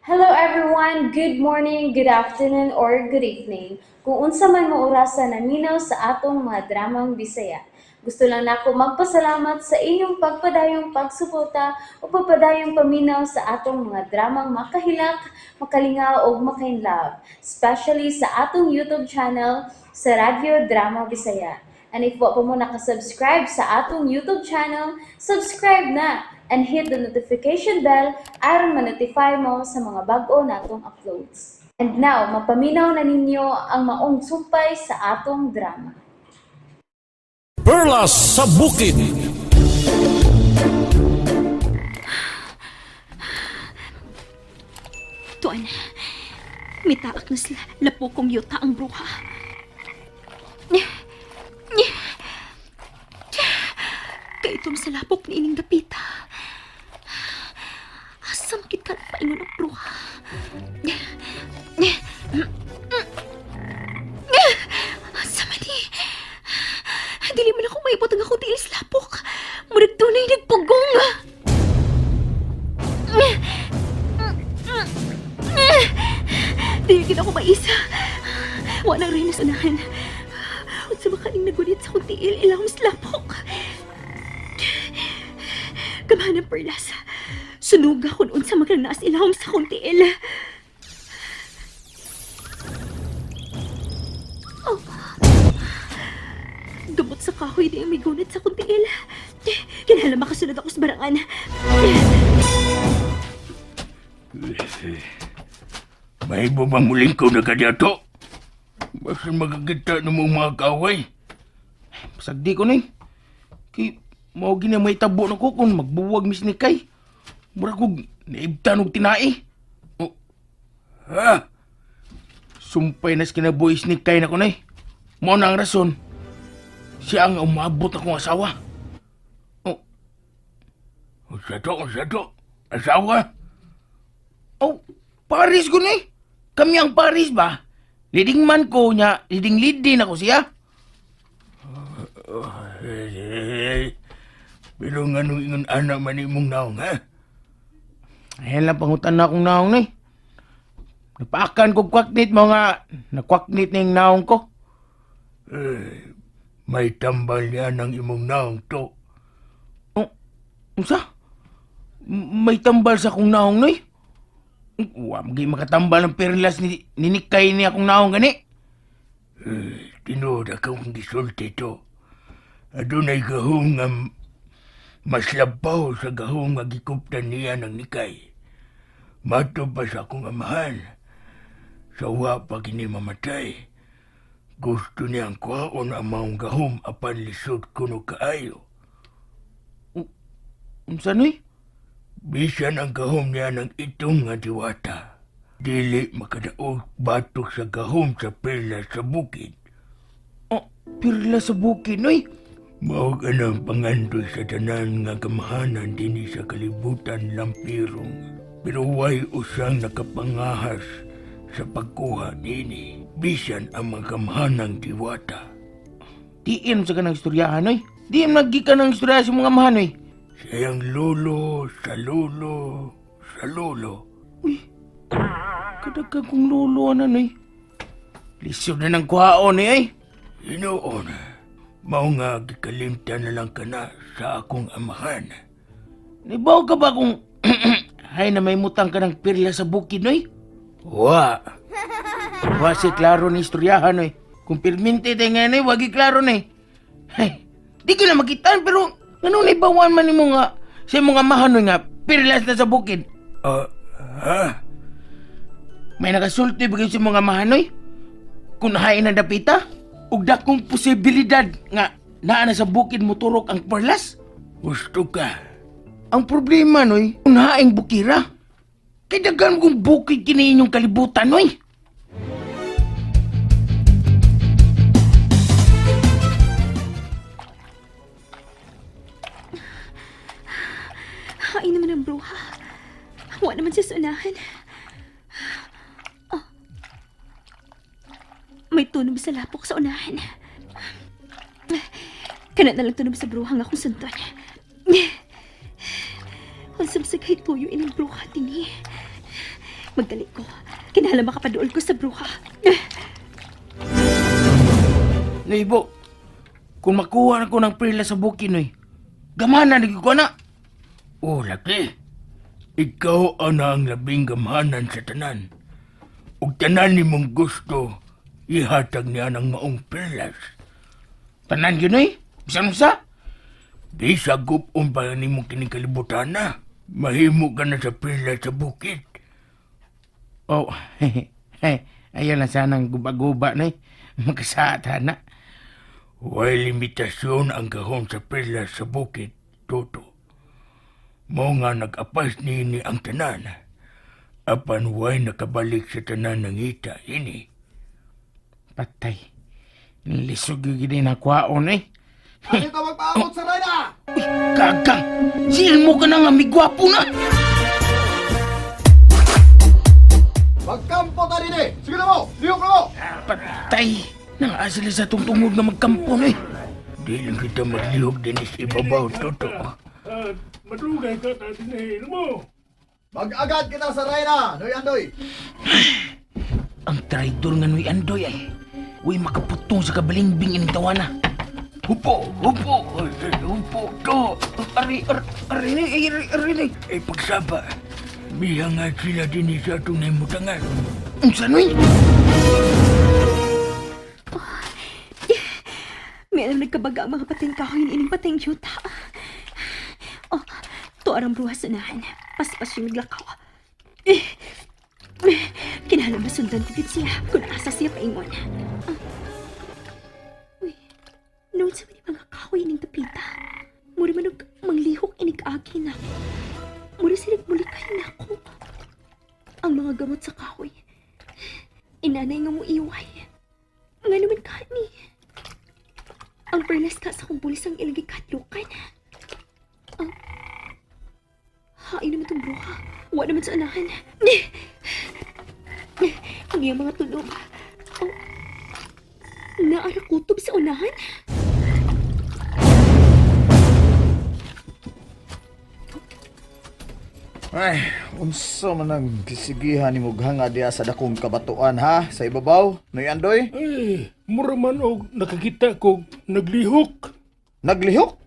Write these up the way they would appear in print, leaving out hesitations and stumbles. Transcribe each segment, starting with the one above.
Hello everyone! Good morning, good afternoon, or good evening. Kung unsa man mo orasa naminaw sa atong mga dramang Bisaya. Gusto lang nako magpasalamat sa inyong pagpadayong pagsuporta o pagpadayong paminaw sa atong mga dramang makahilak, makalingaw ug makainlove, especially sa atong YouTube channel sa Radyo Drama Bisaya. And if wa pa mo nakasubscribe sa atong YouTube channel, subscribe na and hit the notification bell aron ma-notify mo sa mga bag-o natong uploads. And now, mapaminaw na ninyo ang maong sumpay sa atong drama. Perlas sa Bukid. Tuan, mitaak na sila. Lapo kong yuta ang bruha. Kaitom sa lapok ni ining dapita. Asa makit ka paingon ang bruha. Asa man ni? Dili man ako maibot ang akong tiil sa lapok. Murag tunay nagpugong. Di gid ako maisa. Wala rin sa unahan. Unsa ba kaning nagunit sa akong tiil ilawom sa lapok? Kamahan ng perlas. Sunuga kung unsa man naas ilawom sa akong tiil. Oh. Gamot sa kahoy di ang may gunit sa akong tiil. Kinahanglan makasunod ako sa barangan. May bang muling ko na kadiato? Basta magagita ng mga kaway. Sagdi ko ni. Kay mao gina may tabo na ko kung magbuwag mis ni kay. Mura kog naibtan og tinai. Oh. Ha? Sumpay nas kinabuhis ni kay na ko nay. Mao na ang rason. Siya ang umabot akong asawa. Oh, Unsa to, unsa to? Asawa? oh, Paris ko ni. Kami ang Paris ba? Leading man ko niya, leading lead din ako siya. Eh, pero nga nung ingon anak man imong naong, ha? Ayan lang pangutan na akong naong nay. Napaakan ko kwaknit mo nga, nakwaknit na yung naong ko. Eh, may tambal niya ng imong naong to. Oh, unsa? May tambal sa akong naong noy? Wa magi makatambal ng perlas ni ni Nikay ni akong naong gani. Eh, tinuod akong gisulti to. Adunay gahom nga mas labaw sa gahom nga gikuptan niya ng Nikay. Mato pa sa akong amahan. Sa wa pa kini mamatay. Gusto niyang kuhaon ang maong gahom apan lisod kuno kaayo. Unsa noy? Bisan ang gahom niya ng itong nga diwata. Dili makadaog batok sa gahom sa perla sa bukid. Oh, perla sa bukid noy. Mao ka ng pangandoy sa tanan nga kamahanan dinhi sa kalibutan lampirong. Pero way usang nakapangahas sa pagkuha nini. Bisan ang mga kamahanang diwata. Diin sa kanang istoryahan noy. Diin naggikan ng istorya sa mga amahan noy. Siyang lolo sa lolo sa lolo. Uy, kadagkag kong lolo ana noy. Lisod na ng kuhaon noy ay. Hinoon, mao nga gikalimtan na lang kana sa akong amahan. Nibaw ka ba kung hay na may mutang ka ng perla sa bukid noy? Wa, Wa si klaro ni istoryahan noy. Kung pirminti tayo nga noy, wagi klaro noy. Hay, di ko na makitaan pero ano ni bawan man nimo nga sa imong amahan noy nga perlas na sa bukid. Ah, ha? May nakasulti ba kayo sa mga amahan noy? Kung hain ang dapita, ug dakong posibilidad nga naa na sa bukid moturok ang perlas. Gusto ka? Ang problema noy, kung haing bukira. Kay daghan kong bukid kini inyong kalibutan noy. Ay naman ang bruha. Wa naman siya sa unahan. Oh. May tunob sa lapok sa unahan. Kana na lang tunob sa bruha nga akong sunton. Unsam sa kahit tuyo inang bruha tini. Magdali ko. Kinahanglan makapaduol ko sa bruha. Noy, Ibo, kung makuha na ko ng perla sa bukid, Noy, gamana na ko na. Oh, laki. Ikaw ana ang labing gamhanan sa tanan. Ug tanan nimong gusto, ihatag niya ng maong perlas. Tanan yun, Noy. Bisan sa? Di sagup pa nimo kining kalibutan na. Mahimo ka na sa perlas sa bukid. Oh, ayaw lang sanang guba-guba, Noy. Makasata na. Way limitasyon ang gahom sa perlas sa bukid, Toto. Mao nga nag-apas niini ang tanan. Apan way nakabalik sa tanan ng ita ini. Patay. Lisog yung gini na kwaon, eh. Ano ito magpaabot sa Rayna? Uy, gagang! Si Ilmo ka na nga, may gwapo na! Magkampo ta din eh! Sige na mo! Liyok na mo! Patay! Nangaa sila sa tungtungod nga magkampo, eh. Di lang kita maglihok din sa ibabaw, Toto. Madugay ka ta dinhi mo. Mag-agad kita sa Rayna! Noy Andoy! Ang traidor nga nuy Andoy ay. Uy, makaputong sa kabalingbing ining tawana. Hupo, hupo, hupo, to. Ari, ari, ari, ari, ari, ari, ari. Ay pagsaba, miha nga sila din sa atong nahimutangan. Unsa nuy? May alam nagkabaga ang mga pateng kahoy ining pateng yuta. Oh, to arang bruha sa unahan. Paspas yung naglakaw. Eh, eh, kinahanglan masundan ko gid siya kung asa siya paingon. Ah. Uy, noon sa mga mga kahoy ining tapita. Muri man og manglihok inig agi na. Muri sila mulikay nako. Ang mga gamot sa kahoy. Inanay nga mo iway. Nga naman kani. Ang perlas ka sa kumpulis ang ilang gikatlukan. Ang... Hain naman itong bruha. Wa naman sa anahan. Ang iyang mga tunog. Oh. Naara kutob sa unahan? Ay, unsa man ang gisigihan ni Mughanga diya sa dakong kabatuan ha? Sa ibabaw? Noy Andoy? Ay, mura man og nakakita ko naglihok. Naglihok?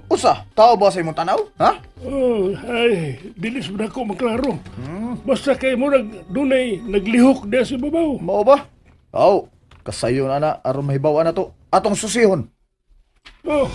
Usa, tao ba sa imong tanaw? Ha? Oh, ay, dilis man ako maklaro. Basta kay mo nag dunay naglihok diya sa ibabaw. Mao ba? Aw, kasayo na na aron mahibaw na to. Atong susihon. Oh,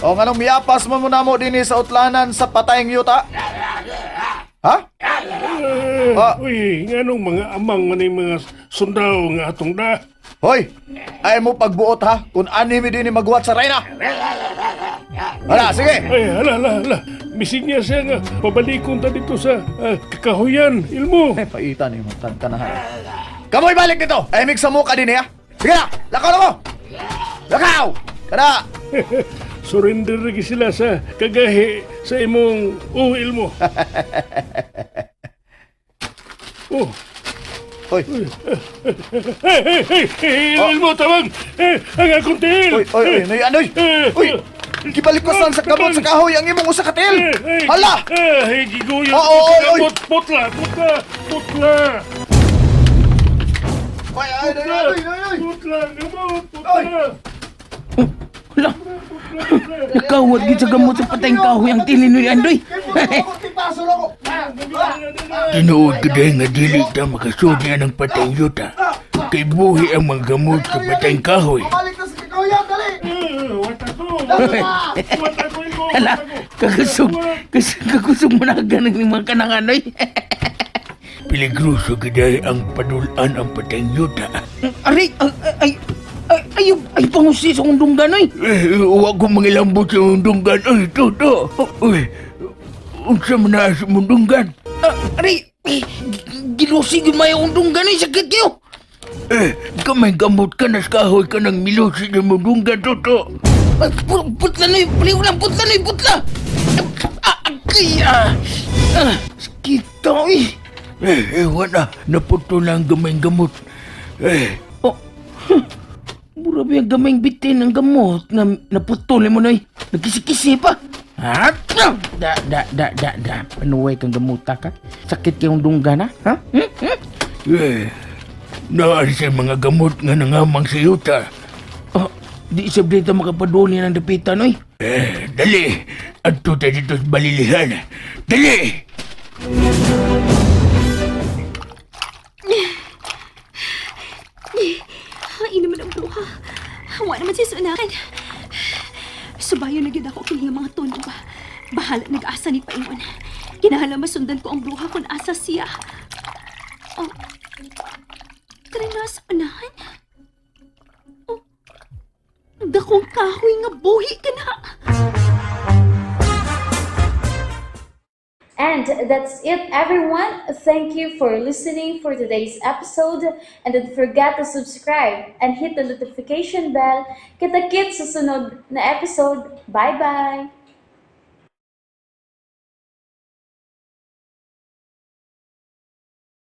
O nganong miapas man mo namo dinhi sa utlanan sa patayng yuta? Ha? eh, Ah. uy, nganong mga amang man yung mga sundao nga atong da. Hoy, ay mo pagbuot ha kung ani mi dinhi maghuwat sa Reyna. Hala, sige. Ay, hala, hala, hala. Misinya siya nga, pabalikon ta dito sa kakahuyan, ilmo. Eh, paitan ni mo tan tanahan. Kamoy balik dito. Ay mig sa muka dinhi ha. Sige na, lakaw na mo. Lakaw. Kada. Surrender lagi sila sa kagahi sa imong uil mo. Oh. Hoy. Hey, hey, hey, hey, Oh. Ilmo, tawag! Eh, ang akong tiil! Oy, oy, oy, noy anoy. Uy, gibalik ko sa kamot sa kahoy ang imong usa ka tiil. Eh, eh, Hala. Eh, giguyo. Oo, oy, oy. Putla, putla, putla. Oy, ay, noy anoy, noy anoy. Putla, gamot, Oy. putla. Hala, nakawat gid sa gamot sa patayng kahoy ang tili nuy Andoy. Tinuod ka dahil nga dili ta makasud niya ng patay yuta. Kay buhi ang mga gamot sa patayng kahoy. Balik na sa kakahuyan, dali. Eh, wata ko. Wata ko, Ilmo. Hala, kakusog, kakusog mo na ganang ni mga kanang anoy. Peligroso ka dahil ang padulan ang patayng yuta. Aray, ay, ay, ay, ay, ay, pangusi sa kong dunggan, oy. Eh, huwag ko mangilambot sa undunggan. Ay, toto. Uy, unsa man na sa mundunggan? Ah, aray, eh, gilusi gyud may akong dunggan, oy, sakit kayo. Eh, kamay gamot ka na sa kahoy ka ng milusi ng mundunggan, toto. Ay, putla noy, paliw lang, putla noy, putla. Ah, ay, ah, ah, sakit to, oy. Eh, eh, wala. Naputo na ang gamay gamot. Eh, Oh, huh. Mura ba yung gamayng bitin ang gamot na naputol mo noy? Nagkisi-kisi pa. Ha? Da, da, da, da, da. Panuway kang gamuta ka. Sakit kayong dunggan, ha? Ha? Hmm? Hmm? Eh, naa sa mga gamot nga nangamang sa yuta. Oh, di siya dito makapaduli ng dapitan, oy. Eh, dali! Adto tayo dito sa balilihan. Dali! Ay, naman ang bruha. Wa naman siya sunakan. Subayo na gyud ako kini nga mga tunog. Bahala nag-asa ni paingon. Kinahanglan masundan ko ang bruha kung asa siya. Oh. Tara na sa unahan. Oh. Dakong kahoy nga buhi ka na. And that's it, everyone. Thank you for listening for today's episode. And don't forget to subscribe and hit the notification bell. Kita-kits sa sunod na episode. Bye-bye!